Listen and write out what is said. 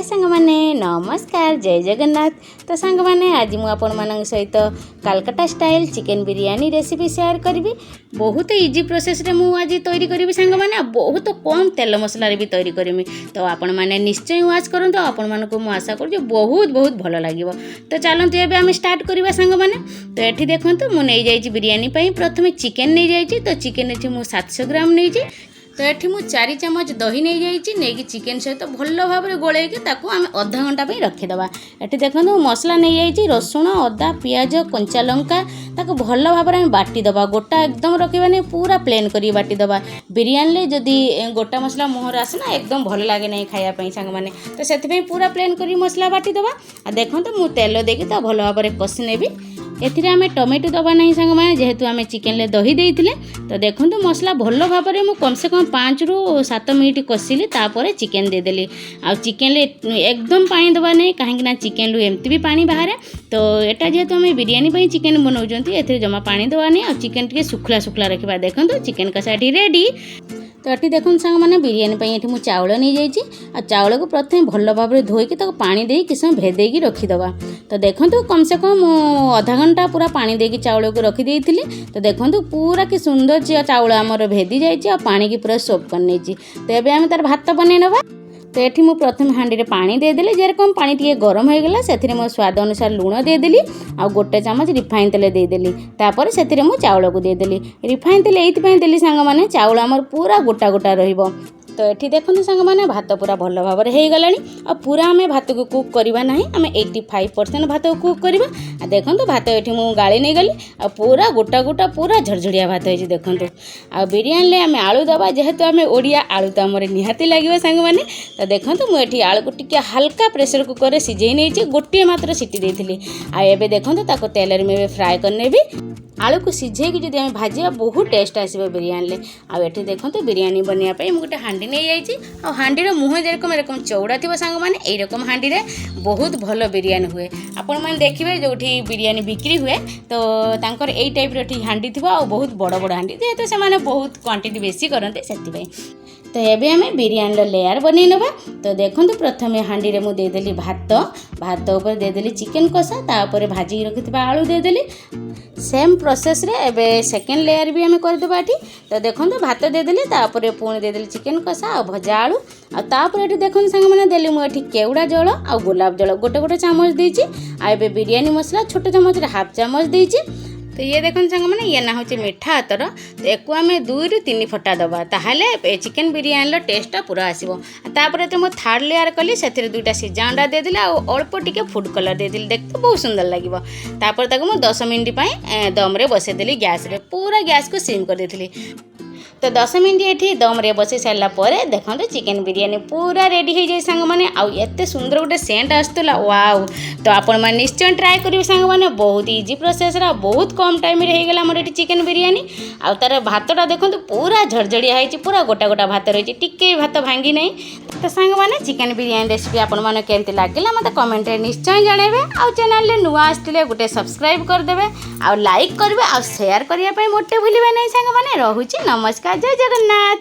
ହାଏ ସାଙ୍ଗମାନେ, ନମସ୍କାର, ଜୟ ଜଗନ୍ନାଥ। ତ ସାଙ୍ଗମାନେ, ଆଜି ମୁଁ ଆପଣମାନଙ୍କ ସହିତ Calcutta style chicken biryani recipe share କରିବି। ବହୁତ ଇଜି ପ୍ରୋସେସ୍ରେ ମୁଁ ଆଜି ତୈରି କରିବି ସାଙ୍ଗମାନେ, ଆଉ ବହୁତ କମ୍ ତେଲ ମସଲାରେ ବି ତୈରି କରିବି। ତ ଆପଣମାନେ ନିଶ୍ଚୟ ୱାଚ୍ କରନ୍ତୁ ଆଉ ଆପଣମାନଙ୍କୁ ମୁଁ ଆଶା କରୁଛି ବହୁତ ବହୁତ ଭଲ ଲାଗିବ। ତ ଚାଲନ୍ତୁ, ଏବେ ଆମେ ଷ୍ଟାର୍ଟ କରିବା ସାଙ୍ଗମାନେ। ତ ଏଠି ଦେଖନ୍ତୁ, ମୁଁ ନେଇଯାଇଛି ବିରିୟାନୀ ପାଇଁ ପ୍ରଥମେ ଚିକେନ୍ ନେଇଯାଇଛି। ତ ଚିକେନ୍ ଏଠି ମୁଁ 700 ଗ୍ରାମ ନେଇଛି। ତ ଏଠି ମୁଁ 4 ଚାମଚ ଦହି ନେଇଯାଇଛି। ନେଇକି ଚିକେନ୍ ସହିତ ଭଲ ଭାବରେ ଗୋଳେଇକି ତାକୁ ଆମେ ଅଧା ଘଣ୍ଟା ପାଇଁ ରଖିଦେବା। ଏଠି ଦେଖନ୍ତୁ, ମୁଁ ମସଲା ନେଇଯାଇଛି, ରସୁଣ, ଅଦା, ପିଆଜ, କଞ୍ଚା ଲଙ୍କା। ତାକୁ ଭଲ ଭାବରେ ଆମେ ବାଟିଦେବା। ଗୋଟା ଏକଦମ ରଖିବାନି, ପୁରା ପ୍ଲେନ୍ କରିକି ବାଟିଦେବା। ବିରିୟାନୀରେ ଯଦି ଗୋଟା ମସଲା ମୁହଁରେ ଆସେ ନା, ଏକଦମ ଭଲ ଲାଗେ ନାହିଁ ଖାଇବା ପାଇଁ ସାଙ୍ଗମାନେ। ତ ସେଥିପାଇଁ ପୁରା ପ୍ଲେନ୍ କରିକି ମସଲା ବାଟିଦେବା। ଆଉ ଦେଖନ୍ତୁ, ମୁଁ ତେଲ ଦେଇକି ତା ଭଲ ଭାବରେ କଷି ନେବି। ଏଥିରେ ଆମେ ଟମାଟୋ ଦେବା ନାହିଁ ସାଙ୍ଗମାନେ, ଯେହେତୁ ଆମେ ଚିକେନରେ ଦହି ଦେଇଥିଲେ। ତ ଦେଖନ୍ତୁ, ମସଲା ଭଲ ଭାବରେ ମୁଁ କମ୍ ସେ କମ୍ 5ରୁ 7 ମିନିଟ୍ କଷିଲି, ତାପରେ ଚିକେନ୍ ଦେଇଦେଲି। ଆଉ ଚିକେନରେ ଏକଦମ ପାଣି ଦେବା ନାହିଁ, କାହିଁକି ନା ଚିକେନରୁ ଏମିତି ବି ପାଣି ବାହାରେ। ତ ଏଟା ଯେହେତୁ ଆମେ ବିରିୟାନୀ ପାଇଁ ଚିକେନ୍ ବନାଉଛନ୍ତି, ଏଥିରେ ଜମା ପାଣି ଦେବାନି ଆଉ ଚିକେନ୍ ଟିକେ ଶୁଖିଲା ଶୁଖିଲା ରଖିବା। ଦେଖନ୍ତୁ, ଚିକେନ୍ କଷା ଏଠି ରେଡ଼ି। ତ ଏଠି ଦେଖନ୍ତୁ ସାଙ୍ଗମାନେ, ବିରିୟାନୀ ପାଇଁ ଏଠି ମୁଁ ଚାଉଳ ନେଇଯାଇଛି। ଆଉ ଚାଉଳକୁ ପ୍ରଥମେ ଭଲ ଭାବରେ ଧୋଇକି ତାକୁ ପାଣି ଦେଇ କିଛି ସମୟ ଭେଦେଇକି ରଖିଦେବା। ତ ଦେଖନ୍ତୁ, କମ୍ ସେ କମ୍ ମୁଁ ଅଧା ଘଣ୍ଟା ପୁରା ପାଣି ଦେଇକି ଚାଉଳକୁ ରଖିଦେଇଥିଲି। ତ ଦେଖନ୍ତୁ, ପୁରା କି ସୁନ୍ଦର ଚାଉଳ ଆମର ଭେଦି ଯାଇଛି ଆଉ ପାଣିକି ପୁରା ସୋକ୍ କରିନେଇଛି। ତ ଏବେ ଆମେ ତାର ଭାତ ବନେଇ ନେବା। ତ ଏଠି ମୁଁ ପ୍ରଥମେ ହାଣ୍ଡିରେ ପାଣି ଦେଇଦେଲି। ଯେରକମ ପାଣି ଟିକେ ଗରମ ହୋଇଗଲା, ସେଥିରେ ମୁଁ ସ୍ୱାଦ ଅନୁସାରେ ଲୁଣ ଦେଇଦେଲି ଆଉ 1 ଚାମଚ ରିଫାଇନ୍ ତେଲ ଦେଇଦେଲି। ତାପରେ ସେଥିରେ ମୁଁ ଚାଉଳକୁ ଦେଇଦେଲି। ରିଫାଇନ୍ ତେଲ ଏଇଥିପାଇଁ ଦେଲି ସାଙ୍ଗମାନେ, ଚାଉଳ ଆମର ପୁରା ଗୋଟା ଗୋଟା ରହିବ। ତ ଏଠି ଦେଖନ୍ତୁ ସାଙ୍ଗମାନେ, ଭାତ ପୁରା ଭଲ ଭାବରେ ହେଇଗଲାଣି। ଆଉ ପୁରା ଆମେ ଭାତକୁ କୁକ୍ କରିବା ନାହିଁ, ଆମେ 85% ଭାତକୁ କୁକ୍ କରିବା। ଆଉ ଦେଖନ୍ତୁ, ଭାତ ଏଠି ମୁଁ ଗାଳି ନେଇଗଲି ଆଉ ପୁରା ଗୋଟା ଗୋଟା, ପୁରା ଝରଝରିଆ ଭାତ ହେଇଛି ଦେଖନ୍ତୁ। ଆଉ ବିରିୟାନୀରେ ଆମେ ଆଳୁ ଦେବା, ଯେହେତୁ ଆମେ ଓଡ଼ିଆ, ଆଳୁ ତ ଆମର ନିହାତି ଲାଗିବ ସାଙ୍ଗମାନେ। ତ ଦେଖନ୍ତୁ, ମୁଁ ଏଠି ଆଳୁକୁ ଟିକେ ହାଲକା ପ୍ରେସର କୁକରରେ ସିଝେଇ ନେଇଛି, ଗୋଟିଏ ମାତ୍ର ସିଟି ଦେଇଥିଲି। ଆଉ ଏବେ ଦେଖନ୍ତୁ, ତାକୁ ତେଲରେ ମୁଁ ଏବେ ଫ୍ରାଏ କରିନେବି। ଆଳୁକୁ ସିଝେଇକି ଯଦି ଆମେ ଭାଜିବା, ବହୁତ ଟେଷ୍ଟ ଆସିବ ବିରିୟାନୀରେ। ଆଉ ଏଠି ଦେଖନ୍ତୁ, ବିରିୟାନୀ ବନେଇବା ପାଇଁ ମୁଁ ଗୋଟେ ହାଣ୍ଡି ନେଇଯାଇଛି। ଆଉ ହାଣ୍ଡିର ମୁହଁ ଯେରକମ ଏରକମ ଚଉଡ଼ା ଥିବ ସାଙ୍ଗମାନେ, ଏଇରକମ ହାଣ୍ଡିରେ ବହୁତ ଭଲ ବିରିୟାନୀ ହୁଏ। ଆପଣମାନେ ଦେଖିବେ, ଯେଉଁଠି ବିରିୟାନୀ ବିକ୍ରି ହୁଏ, ତ ତାଙ୍କର ଏଇ ଟାଇପ୍ର ଏଠି ହାଣ୍ଡି ଥିବ ଆଉ ବହୁତ ବଡ଼ ବଡ଼ ହାଣ୍ଡି, ଯେହେତୁ ସେମାନେ ବହୁତ କ୍ୱାଣ୍ଟିଟି ବେଶୀ କରନ୍ତି ସେଥିପାଇଁ। ତ ଏବେ ଆମେ ବିରିୟାନୀର ଲେୟାର ବନେଇ ନେବା। ତ ଦେଖନ୍ତୁ, ପ୍ରଥମେ ହାଣ୍ଡିରେ ମୁଁ ଦେଇଦେଲି ଭାତ, ଭାତ ଉପରେ ଦେଇଦେଲି ଚିକେନ୍ କଷା, ତାପରେ ଭାଜିକି ରଖିଥିବା ଆଳୁ ଦେଇଦେଲି। ସେମ୍ ପ୍ରୋସେସ୍ରେ ଏବେ ସେକେଣ୍ଡ ଲେୟାର ବି ଆମେ କରିଦେବା ଏଠି। ତ ଦେଖନ୍ତୁ, ଭାତ ଦେଇଦେଲି, ତାପରେ ପୁଣି ଦେଇଦେଲି ଚିକେନ୍ କଷା ଆଉ ଭଜା ଆଳୁ। ଆଉ ତାପରେ ଏଠି ଦେଖନ୍ତୁ ସାଙ୍ଗମାନେ, ଦେଲି ମୁଁ ଏଠି କେଉଡ଼ା ଜଳ ଆଉ ଗୋଲାପ ଜଳ ଗୋଟେ ଗୋଟେ ଚାମଚ ଦେଇଛି। ଆଉ ଏବେ ବିରିୟାନୀ ମସଲା ଛୋଟ ଚାମଚରେ ହାଫ୍ ଚାମଚ ଦେଇଛି। ତ ଇଏ ଦେଖନ୍ତୁ ସାଙ୍ଗମାନେ, ଇଏ ନା ହେଉଛି ମିଠା ଅତର। ତ ୟାକୁ ଆମେ 2ରୁ 3 ଫଟା ଦେବା, ତାହେଲେ ଚିକେନ୍ ବିରିୟାନୀର ଟେଷ୍ଟଟା ପୁରା ଆସିବ। ତାପରେ ତ ମୁଁ ଥାର୍ଡ଼ ଲେୟାର କଲି, ସେଥିରେ ଦୁଇଟା ସିଝା ଅଣ୍ଡା ଦେଇଦେଲି ଆଉ ଅଳ୍ପ ଟିକେ ଫୁଡ଼୍ କଲର୍ ଦେଇଦେଲି, ଦେଖତେ ବହୁତ ସୁନ୍ଦର ଲାଗିବ। ତାପରେ ତାକୁ ମୁଁ 10 ମିନିଟ୍ ପାଇଁ ଦମରେ ବସେଇଦେଲି ଗ୍ୟାସ୍ରେ, ପୁରା ଗ୍ୟାସ୍କୁ ସିମ୍ କରିଦେଇଥିଲି। ତ 10 ମିନିଟ୍ ଏଠି ଦମରେ ବସେଇ ସାରିଲା ପରେ ଦେଖନ୍ତୁ, ଚିକେନ୍ ବିରିୟାନୀ ପୁରା ରେଡ଼ି ହେଇଯାଇ ସାଙ୍ଗମାନେ। ଆଉ ଏତେ ସୁନ୍ଦର ଗୋଟେ ସେଣ୍ଟ ଆସୁଥିଲା, ୱାଉ! ତ ଆପଣମାନେ ନିଶ୍ଚୟ ଟ୍ରାଏ କରିବେ ସାଙ୍ଗମାନେ। ବହୁତ ଇଜି ପ୍ରୋସେସ୍ରେ ଆଉ ବହୁତ କମ୍ ଟାଇମ୍ରେ ହେଇଗଲା ଆମର ଏଠି ଚିକେନ୍ ବିରିୟାନୀ। ଆଉ ତାର ଭାତଟା ଦେଖନ୍ତୁ, ପୁରା ଝରଝରିଆ ହେଇଛି, ପୁରା ଗୋଟା ଗୋଟା ଭାତ ରହିଛି, ଟିକେ ବି ଭାତ ଭାଙ୍ଗି ନାହିଁ। ତ ସାଙ୍ଗମାନେ, ଚିକେନ୍ ବିରିୟାନୀ ରେସିପି ଆପଣମାନଙ୍କୁ କେମିତି ଲାଗିଲା, ମୋତେ କମେଣ୍ଟରେ ନିଶ୍ଚୟ ଜଣାଇବେ। ଆଉ ଚ୍ୟାନେଲରେ ନୂଆ ଆସିଥିଲେ ଗୋଟେ ସବସ୍କ୍ରାଇବ୍ କରିଦେବେ ଆଉ ଲାଇକ୍ କରିବେ ଆଉ ସେୟାର କରିବା ପାଇଁ ମୋଟେ ଭୁଲିବେ ନାହିଁ ସାଙ୍ଗମାନେ। ରହୁଛି, ନମସ୍କାର, ଜୟ ଜଗନ୍ନାଥ।